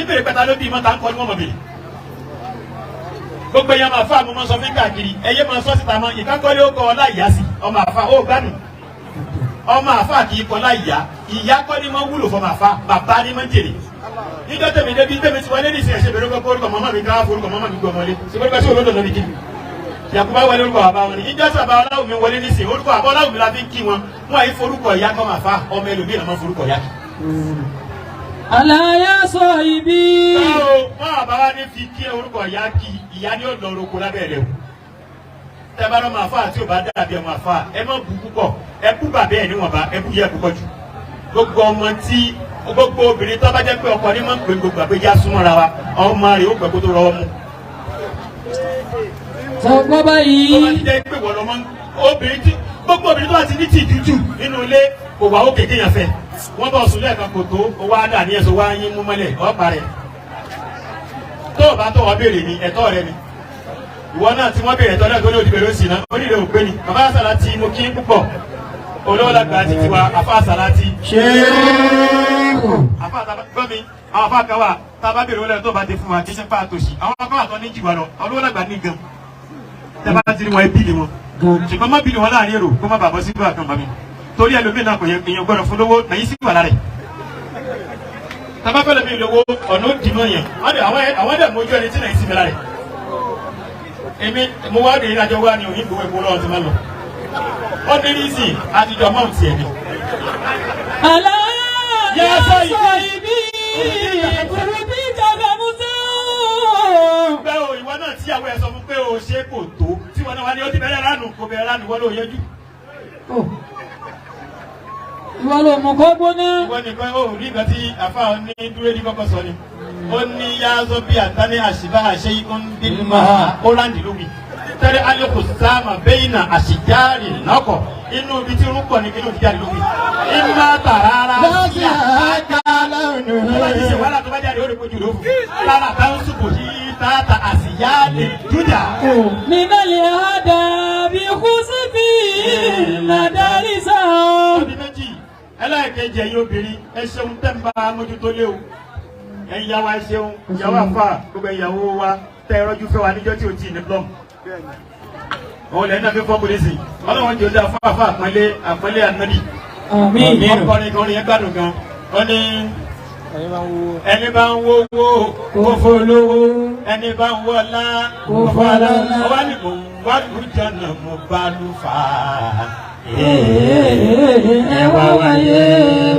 bèrè pẹ́ta ló bí ìmọ̀ tá ń kọ́ ni wọ́n mọ̀ bèrè. Gbogbo ẹ̀yàn máa fa àmọ́ máa sọ fún káàkiri, ẹ̀yẹ́ máa sọ síta mọ́ ìkákọ́lé ó kọ́ ọ láìyá sí ọmọ àfa ó gbádùn. Ọmọ àfa kì í kọ́ láìyá, ìyá kọ́ ni máa wúlò fọmọ àfa, bàbá ni máa ń jèrè. Níjọ́ tèmi débi tèmi ti wọlé nísìnyí ẹ̀ṣẹ̀ bẹ̀rẹ̀ kọ́kọ́ orúkọ mọ́mọ́ mi ká forúkọ mọ́mọ́ mi gbọ́ ọmọlé. Ṣé bá sí olódò lórí kí ni? Yakuba wọlé orúkọ bàbá wọn ni ìjọ sábà Ọláwùmí wọlé nísìnyí orúkọ bàbá Ọláwùmí la fi ń kí wọn, wọn àyè forúkọ ìyá kọ́ máa fa ọmọ ẹlòmíì lọ́mọ forúkọ ìyá kí. ألا يا صاحبي Báwo wọn àbá wa ní fi kí orúkọ ìyá kí ìyá ni ó lọ roko lábẹ́ rẹ̀ o. Tẹ́ bá lọ́mọ àfa àti òbá dàbí ọmọ àfa ẹ má bu púpọ̀, ẹ bú bàbá ẹ níwọ̀nba, ẹ bú yẹ púpọ̀ jù. Gbogbo ọmọ tí gbogbo obìnrin tó bá jẹ́ pé ọkọ ní máa ń pè gbogbo àgbéjá súnmọ́ra wa, ọmọ rẹ̀ ó gbẹ kó tó rọwọ́ mú. Sọgbọ́n Tó bá báyìí ti jẹ́ pé wọ́n lọ mọ́ obìnrin tí gbogbo obìnrin tó bá ti ní tìjú jù nínú ilé kò wá òkè kéèyàn fẹ́. Wọ́n bá sùn lẹ́ẹ̀kan kò tó ó wá dà ní ẹ̀sọ́ wá yín mú mọ́lẹ̀ ọ̀pá rẹ̀. Tó o bá tó wọ́n béèrè ni ẹ̀tọ́ rẹ ni. Ìwọ náà tí wọ́n béèrè ẹ̀tọ́ náà tó ní òdìbẹ̀rẹ̀ òsì náà onílé òpé ni. Bàbá Àsàlátì mo kí púpọ̀. Olówó làgbà ti tiwa àfa Àsàlátì. Ṣéèkù. Àfa àtàbà gbọ́ mi, àwọn àfa kan wà tá a bá béèrè wọlé tó bá dé fún wa kì í ṣe pa àtòṣì. Àwọn kan wà tó ní jìwà lọ, olówó làgbà ní gan. Tẹ́ bá ti rí wọn ẹbí ni wọn, ṣùgbọ́n má bínú wọn láàrin èrò kó má bàbọ̀ síbí àkàn bàmí torí ẹlòmíì náà kò yẹ èèyàn gbọ́dọ̀ fún lówó nàyí sí wà lára ẹ̀ tàbá fẹ́lẹ̀ mi lówó ọ̀nà ó dì mọ́ yẹn àwọn dẹ̀ mójú ẹni tí nàyí sí mi lára ẹ̀. Èmi mo wá rí ìrìnàjò wá ní òyìnbó epo lọ́wọ́ ti máa lọ ó ní rísì àtijọ́ mọ́ ti ẹ̀ ní. ألا يا يا صاحبي. صاحبي قربك فمسا Pé o ìwọ náà tíyàwó ẹ sọ fún pé o ṣe kò tó tí wọn náà wá ní ó ti bẹ̀rẹ̀ lánàá kò bẹ̀rẹ̀ lánàá ìwọ ló yẹjú. Ìwọ ló mú kó gbóná. Ìwọ nìkan ó rí nǹkan tí àfa ní dúró ní kọ́kọ́ sọ ni ó ní yáàzọ́ bí àtàní àṣìbá àṣẹ ikú ń bí máa ó ráǹdì lóbi tẹ́lẹ̀ alẹ́kùn sáàmà bẹ́yìnà àṣìjáàrì nọ́kọ̀ inú ibi tí irun pọ̀ ní kí ló ti jáde lóbi ìmá tàràrà Lọ́sì àkàlà ònà. Tó bá ti ṣe wàhálà tó bá jáde ó lè kojú lófu lára táwọn sùkò yìí tààtà àṣìyáàlì dúdà. من الأدب خذ في المدارس Ọdún méjì ẹlẹ́ẹ̀kejì, ẹ̀yin obìnrin ẹ ṣeun tẹ́ ń bá mójútó lé o. Ẹ̀yin ìyá wa ẹ ṣeun, ìyàwó àfà, gbogbo ìyàwó wa tẹ́ ẹ rọ́jú fẹ́ wa níjọ́ tí o tì ní plọ́m. Òun lẹ́yìn náà fi fọ́ polisi ọlọ́run jẹ́ ojú àfà àfà àpọ́nlé àpọ́nlé ànábì. آمين. Ọkọrin kọrin yẹn gbádùn gan. Ó ní ẹni bá ń wówó kó fọlọ́wọ́, ẹni bá ń wọlá kó fọlọ́lá. Ọwọ́ ni mò ń wá lùjọ́nà mo bá lù fà á. Ẹ wá wáyé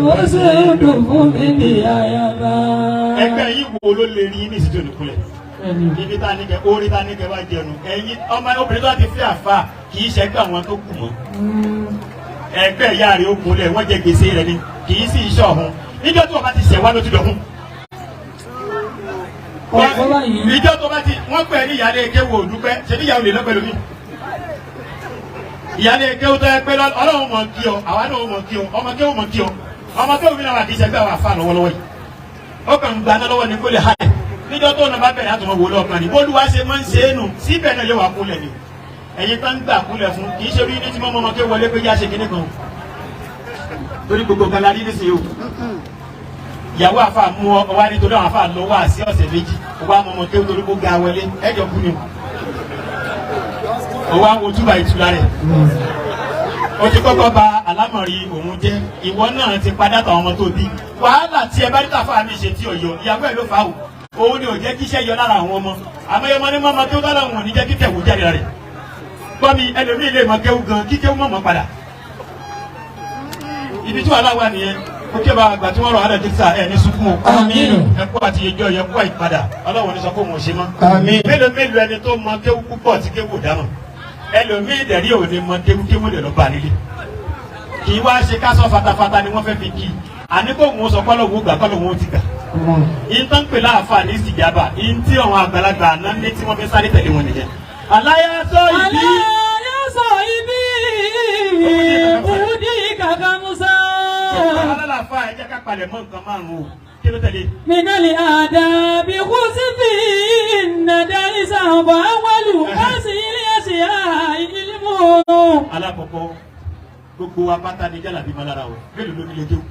bó ṣe ń dùn fún mi ní àyàbá. Ẹgbẹ́ yìí wo ló lè rí ní ìsìtò nìkúlẹ̀ ibi tá a ní kẹ orí tá a ní kẹ wá jẹnu. Ẹ̀yin ọmọ obìnrin tó ti fi àfa kì í ṣẹgbẹ́ àwọn tó kù mọ́. Ẹgbẹ́ ìyá rẹ̀ ó kúnlẹ̀ wọ́n jẹ gbèsè rẹ̀ ni kì í sì iṣẹ́ ọ̀hún. Níjọ́ tí wọ́n bá ti ṣẹ̀ wá ló ti dọ̀hún. Ọ̀pọ̀ báyìí. Ìjọ́ tó bá ti wọ́n pẹ̀ ní ìyáálé eke wo òdúpẹ́ ṣe bí ìyàwó lè lọ́pẹ́ lómi. Ìyáálé eke tó yẹ pé Ọlọ́run mọ̀ kí ọ, àwa náà mọ̀ kí ọ, ọmọ kéwù mọ̀ kí ọ, ọmọ kéwù mi náà wà kì í ṣẹgbẹ́ àwọn àfa lọ́wọ́lọ́wọ́ yìí. Ó kàn ń gbaná lọ́wọ́ ní kó lè háì. Níjọ́ tó náà bá bẹ̀rẹ̀ àtúmọ̀ wò lọ́ọ̀kan ni bólúwa ṣe máa ń ṣe é nù síbẹ̀ náà yóò wá kúnlẹ̀ ni. Ẹ̀yin tó ń gbà kúnlẹ̀ fún kì í ṣe orí ní tí mọ́mọ́ ké wọlé pé yá ṣe kíní kan torí gbogbo kan la rí nísìnyí o. Ìyàwó àfa mú ọ wá nítorí àwọn àfa lọ wá sí ọ̀sẹ̀ 2, ó wá mọ́mọ́ ké torí kó ga wọlé ẹjọ́ kú ni o. Wá wo túbà ìtura rẹ̀ o ti kọ́kọ́ ba àlámọ̀rí òun jẹ́. Ìwọ náà ti padà tàwọn ọmọ tó bí wàhálà tí ẹ bá ní tàfà mi ṣe tí ò yọ ìyàwó ẹ ló fà á o. Òun ni ò jẹ́ kíṣẹ́ yọ lára àwọn ọmọ àmọ́ ọmọ ní mọ́mọ́ tó dára wọn ò ní jẹ́ kíkẹ́ wò jáde rẹ̀. Gbọ́ mi, ẹlòmíì lè mọ kéwú gan kíkéwú mọ̀mọ́ padà. Ibi tí wàhálà wà nìyẹn. Ó kí ẹ bá àgbà tí wọ́n rọ̀ ọ́nà jísà ẹ̀ ní sunkún o. Àmín. Ẹ kú àti ìjọ yẹ kú àìpadà Ọlọ́run ní sọ pé òun ò ṣe mọ́. Àmín. Mélòó mélòó ẹni tó mọ kéwú púpọ̀ tí kéwú ò dámọ̀. Ẹlòmíì dẹ̀rí ò ní mọ kéwú, kéwú lè lọ bá nílé. Kì í wá ṣe ká sọ fatafata ni wọ́n fẹ́ fi kí i. Àní kó òun sọ kọ́lọ́hún gbà kọ́lọ́hún ó ti gbà. Ìtàn pè láàfà ní ìsìjàbà, ìntí àwọn àgbàlagbà àná ní tí wọ́n fi sáré tẹ̀lé wọn nìyẹn. Aláyàtọ̀ ìbí. Aláyàsọ ibi òdì kàkà Musa. Alálàáfà ẹ jẹ́ ká palẹ̀ mọ́ nǹkan márùn-ún o. Kí ló tẹ̀lé? Minali adabi khusifi nadarisa wa awalu kasi ilé ẹsẹ̀ ilimu. Alákọ̀ọ́kọ́, gbogbo wa pátá ni jálàbí máa lára o. Mélòó ló nílé kéwù?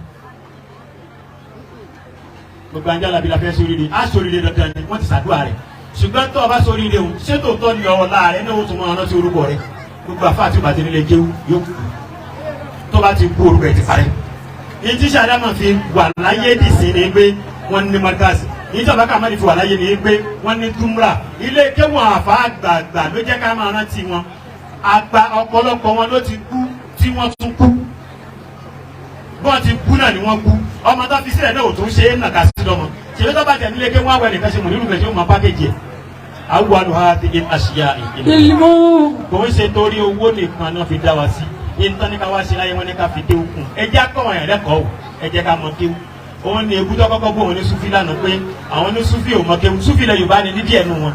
Gbogbo anjalabi la fẹ́ sóríire, á sóríire dandan ni, wọ́n ti ṣàdúrà rẹ̀. Ṣùgbọ́n tó o bá sóríire o, ṣé tòótọ́ ni ọ̀la rẹ̀ náà ó tún máa rántí orúkọ rẹ̀? Gbogbo àfa àti ìbàdí nílé kéwú yóò kú. Tó bá ti kú, orúkọ ẹ̀ ti parẹ́. Ìtí sàdámà fi wà láyé dìsín ni pé wọ́n ní mọ́tàsì. Ìtí ọ̀bá kàmáàdì fi wà láyé ni pé wọ́n ní túmúrà. Ilé kéwù àfa àgbààgbà ló jẹ́ ká máa rántí wọn. Àgbà ọ̀pọ̀lọpọ̀ wọn ló ti kú tí wọ́n tún kú. Bọ́n ti kú náà ni wọ́n kú. Ọmọ tó fi sílẹ̀ náà ò tún ṣe é nàka sí lọ́mọ. Ṣèlú tó bá tẹ̀ nílé kéwù àwọn ẹnìkan ṣe mùnírù bẹ̀ tí ó mọ pákéjì ẹ̀. Awwaluha ti àṣìyá ìlú. Ilmu. Kò ń ṣe torí owó nìkan náà fi dá wa sí. Ìtàn ní ká wá ṣe láyé, wọn ní ká fi kéwú kùn. Ẹ jẹ́ akọ́ wọn yẹn lẹ́kọ̀ọ́ o, ẹ jẹ́ ká mọ kéwú. Òun ni egúdọ́ kọ́kọ́ bó òun ní sufi lánàá pé àwọn ní sufi ò mọ kéwú. Sufi ilẹ̀ Yorùbá ni nídìí ẹnu wọn.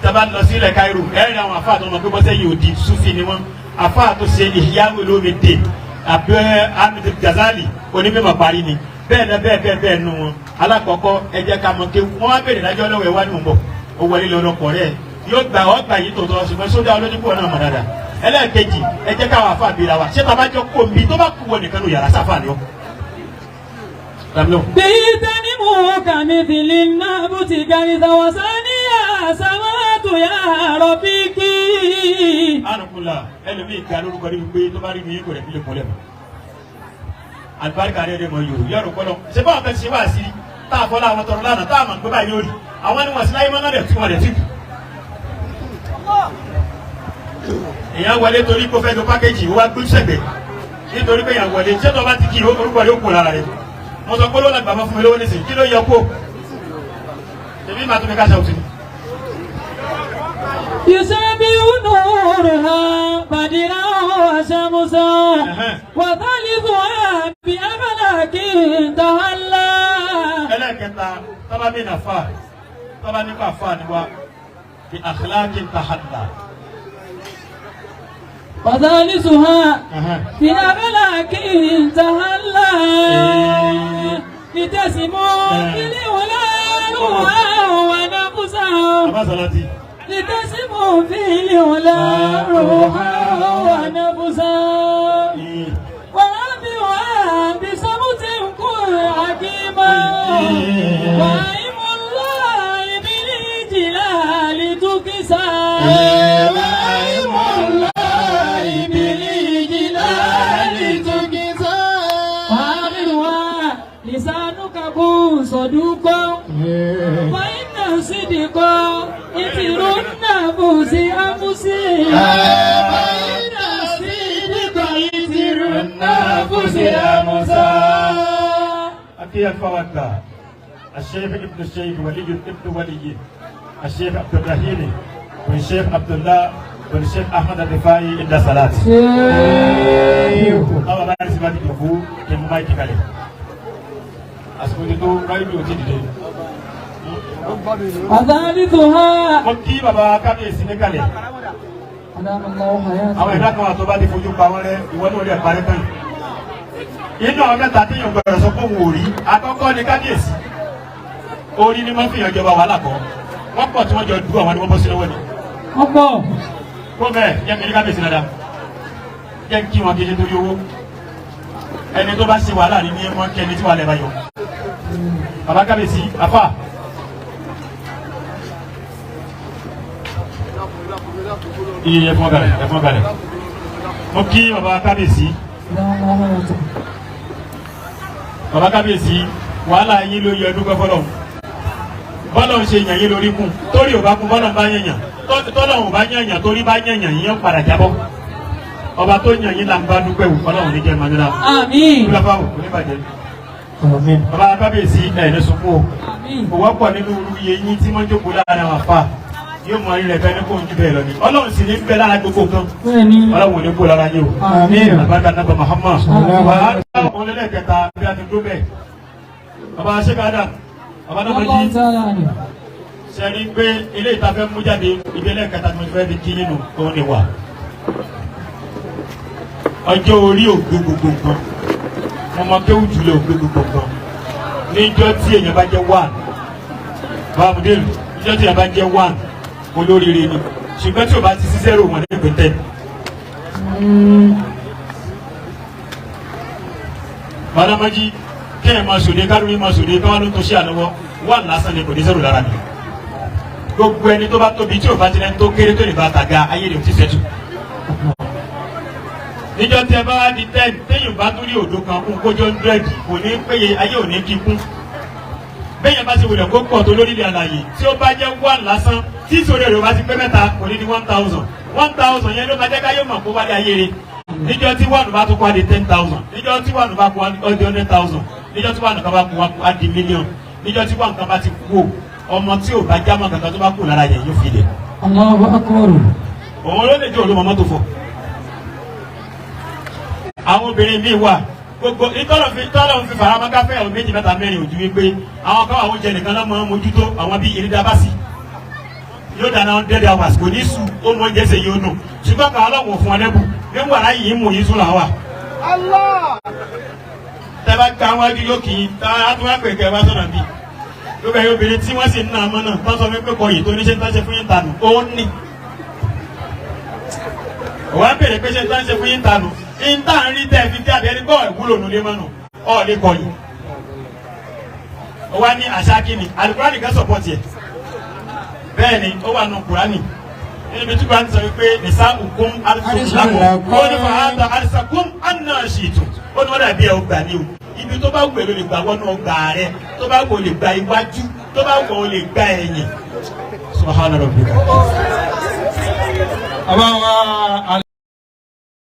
Tẹ́bá lọ sí ilẹ̀ Cairo, ẹ rí àwọn àfáà tó mọ pé bọ́sẹ̀ yìí ò di sufi ni wọ́n. Àfáà tó ṣe Ihya Ulumuddin àbẹ́ Ahmed Ghazali, onímọ̀ parí ni. Bẹ́ẹ̀ náà, bẹ́ẹ̀ bẹ́ẹ̀ bẹ́ẹ̀ nu wọn. Alákọ̀ọ́kọ́, ẹ jẹ́ ká mọ kéwú. Wọ́n wá béèrè lájọ́ lọ́wọ́ ẹ wá ní mò ń bọ̀. Ó wọlé lọ lọkọ̀ rẹ̀ yóò gbà ọ́ gbà yìí tòótọ́, ṣùgbọ́n sódà olójú kúrò náà mọ̀ dáadáa. Ẹlẹ́ẹ̀kejì, ẹ jẹ́ káwọn afa àbíra wa ṣé bàbá jọ kó mi tó bá kú wọ nìkan ló yàrá sáfà ni ọ. Dàmílò. بيتنمو كمثل النبت كيف وثانيا سمعت يا رفيقي. Ànùkùnlà ẹlòmíì ga lórúkọ níbi pé tó bá rí mi yín kò rẹ̀ fi lè kúnlẹ̀ mọ́. Àlùbáríkà rẹ̀ rẹ̀ mọ̀ yòó yọ̀rọ̀ kọ́lọ́. Ṣé báwọn kan ṣe wá sí tá a fọlá àwọn tọrọ lánàá tá a mọ̀ pé báyìí yóò rí. Àwọn ni wọ́n sí láyé mọ́ náà dẹ̀ tí wọ́n dẹ̀ tí kù. Èèyàn wọlé torí kó fẹ́ lo pákéjì, ó wá gbé sẹ̀gbẹ̀ nítorí pé èèyàn wọlé. Ṣé tó bá ti kí orúkọ rẹ̀ ó kó lára rẹ̀? Mo sọ pé ló làgbà fún mi lówó nísìnyí, kí ló yọ kó? Èmi máa tún fi káṣá òtún. يشبه نورها بدرا وشمسا وثالثها بأفلاك تهلى. Ẹlẹ́kẹta, tọ́ba mi nà fà, tọ́ba nípa fà ni wa bi akhlaqin tahalla. وثالثها بأفلاك تهلى لتسمو بالعلا روحا ونفسا. Bàbá Sàlátì. لتسمو في العلا روحا ونفسا. ورابعها بصمت كن حكيما وأيم الله بالجلال تكسى. وأيم الله بالجلال تكسى. وآخرها لسانك كن صدوقا فإن الصدق إثر النفوس أمسي. فإن الصدق إثر النفوس أمسا. Akí alfawagba الشيخ ابن الشيخ ولي ابن ولي الشيخ عبد الرحيم بن الشيخ عبد الله بن الشيخ احمد الرفاعي إلى صلاة. Báwa bá rí síwájú ìjòkó kí n mú máìkì kalẹ̀. Àsìkò ti tó, ráìdì ò ti dìde. وثالثها Mo kí bàbá kábíyèsí ní kalẹ̀. أدام الله حياته. Àwọn ìdá kan wà tó bá ti fojú pa wọ́n rẹ́, ìwọ náà lè parí tán. Inú àwọn mẹ́ta tí yóò gbọdọ̀ sọ pé òun ò rí, àkọ́kọ́ ni kábíyèsí. Orí ni wọ́n fi yàn jọba, wàhálà kọ́. Wọ́n pọ̀ tí wọ́n jọ dúró, àwọn ni wọ́n bọ́ sí lọ́wọ́ ni. Ọ̀pọ̀. Kó bẹ́ẹ̀ jẹ́ kí ní kábíyèsí dáadáa. Jẹ́ kí wọn kí ṣe torí owó. Ẹni tó bá ṣe wàhálà ní wọ́n kí ẹni tí wàhálà ẹ̀ bá yọ. Bàbá kábíyèsí, àfà. Iye ẹ̀fọn kalẹ̀, ẹ̀fọn kalẹ̀. Mo kí bàbá kábíyèsí. أدام الله حياته. Bàbá kábíyèsí, wàhálà yín ló yẹ dúpẹ́ fọlọ́. Bọ́lọ̀ ń ṣe yàn yín lórí kún torí ò bá kún, bọ́lọ̀ ń bá yànyàn, tọ́lọ̀ ò bá yànyàn, torí bá yànyàn yín padà jábọ́. Ọba tó yàn yín là ń bá dúpẹ́ wò. Ọlọ́run ní jẹ́ manila. آمين. Dúpẹ́ fáwọn oníbàjẹ́. Bàbá kábíyèsí, ẹ̀ ní sunkún o. آمين. Kò wọ́pọ̀ nínú iye yín tí wọ́n jókòó láàrin àwọn àfa yóò mọ rírẹ̀ fẹ́ ní kó ń ju bẹ́ẹ̀ lọ ni. Ọlọ́run sì ní bẹ́ẹ̀ lára gbogbo nǹkan. Bẹ́ẹ̀ni. Ọlọ́run ò ní kó lára yín o. Àmín. Àbáta nàbà Muhammad. Àmín. Wàhálà ọlẹ́lẹ́kẹta bí a ti dúró bẹ́ẹ̀. Bàbá Ṣékádà, bàbá náà الله jí تعالى عنه. sẹ́ni pé ilé ìta fẹ́ mú jáde ibi ẹlẹ́kẹta tí mo fẹ́ fi kí nínú òun ni wà. Ọjọ́ orí ò gbé gbogbo nǹkan. Mo mọ kéwù jùlọ ò gbé gbogbo nǹkan. Níjọ́ tí èèyàn bá jẹ́ one, bàbá Mùdílù, níjọ́ tí èèyàn bá jẹ́ one, olóríire ni. Ṣùgbọ́n tí o bá ti sí zero, wọn ní ìpín 10. Bàdámájí. Kéèyàn máa sòde, kálórí máa sòde, káwọn ló tó ṣe ànáwọ́ wà lásán ni, kò ní sẹ́rù lára mi. Gbogbo ẹni tó bá tóbi tí ò bá tilẹ̀ tó kéré tó lè bá tàga, ayé rẹ̀ ò ti sẹ́tù. Níjọ́ tí ẹ bá wá di 10, téèyàn bá tún rí òdo kan kún kójó 100, kò ní péye, ayé ò ní kíkún. Bẹ́ẹ̀ yẹn bá ti wulẹ̀ kó pọ̀ tó lórílẹ̀ àlàyé, tí ó bá jẹ́ one lásán, tí ìṣòro rẹ̀ bá ti pé mẹ́ta, kò ní di 1,000. 1,000 yẹn ló máa jẹ́ káyọ̀ mọ̀ kó wálé ayé rẹ̀. Níjọ́ tí one bá tún kó, á di 10,000. Níjọ́ tí one bá kó, á di 100,000. Níjọ́ tí one kan bá kó, á di million. Níjọ́ tí one kan bá ti kú, ọmọ tí ò bá jámọ́ kankan tó bá kú lára yẹn, yóò fi lẹ̀. Allahu akbar. Òun ló lè jẹ́ olúmọ mọ́tò fọ. Àwọn obìnrin míì wà, gbogbo ìtọ́lọ̀ fi faramọ́ káfẹ́ àwọn méjì, mẹ́ta, mẹ́rin, ojú wípé àwọn kan àwọn oúnjẹ nìkan náà máa ń mójútó. Àwọn bíi Iridabasi yóò dáná 100 hours, kò ní sùn, ó mọ oúnjẹ ṣe, yóò dùn, ṣùgbọ́n kan ọlọ́wọ́ fún ọ lẹ́bù ní wàrà yìí mú yín sùn làwà. Tẹ́bá gba wájú yóò kì í tá a tún wá pè kẹ́ wá sọ̀nà bíi gbogbo ẹ̀yin obìnrin tí wọ́n sì ń ná ọmọ náà tó sọ fún pé kọ yìí tó ní ṣe ń tán ṣe fún yín tànù ó ní. Òwò á bèrè pé ṣe ń tán ṣe fún yín tànù ìta ń rí tẹ́ fi jáde ẹni gbọ́ ìwúlò nulẹ̀ mọ́nù ọ̀ lè kọ yìí. Ó wá ní àṣà kínní alukurani kan support ẹ̀. Bẹ́ẹ̀ ni, ó wà nù kurani níbi tí kurani sọ wípé nisa'ukum harthun lakum, ó ní fa'atu harthakum anna shi'tum. Ó ní wọ́n dàbí ẹ̀ ọgbà ni o. Ibi tó bá wù ẹ́ ló lè gbà wọnú ọgbà rẹ, tó bá wù ọ́ lè gba iwájú, tó bá wù ọ́ lè gba ẹ̀yìn. Subhana rabbika. Àbáwá.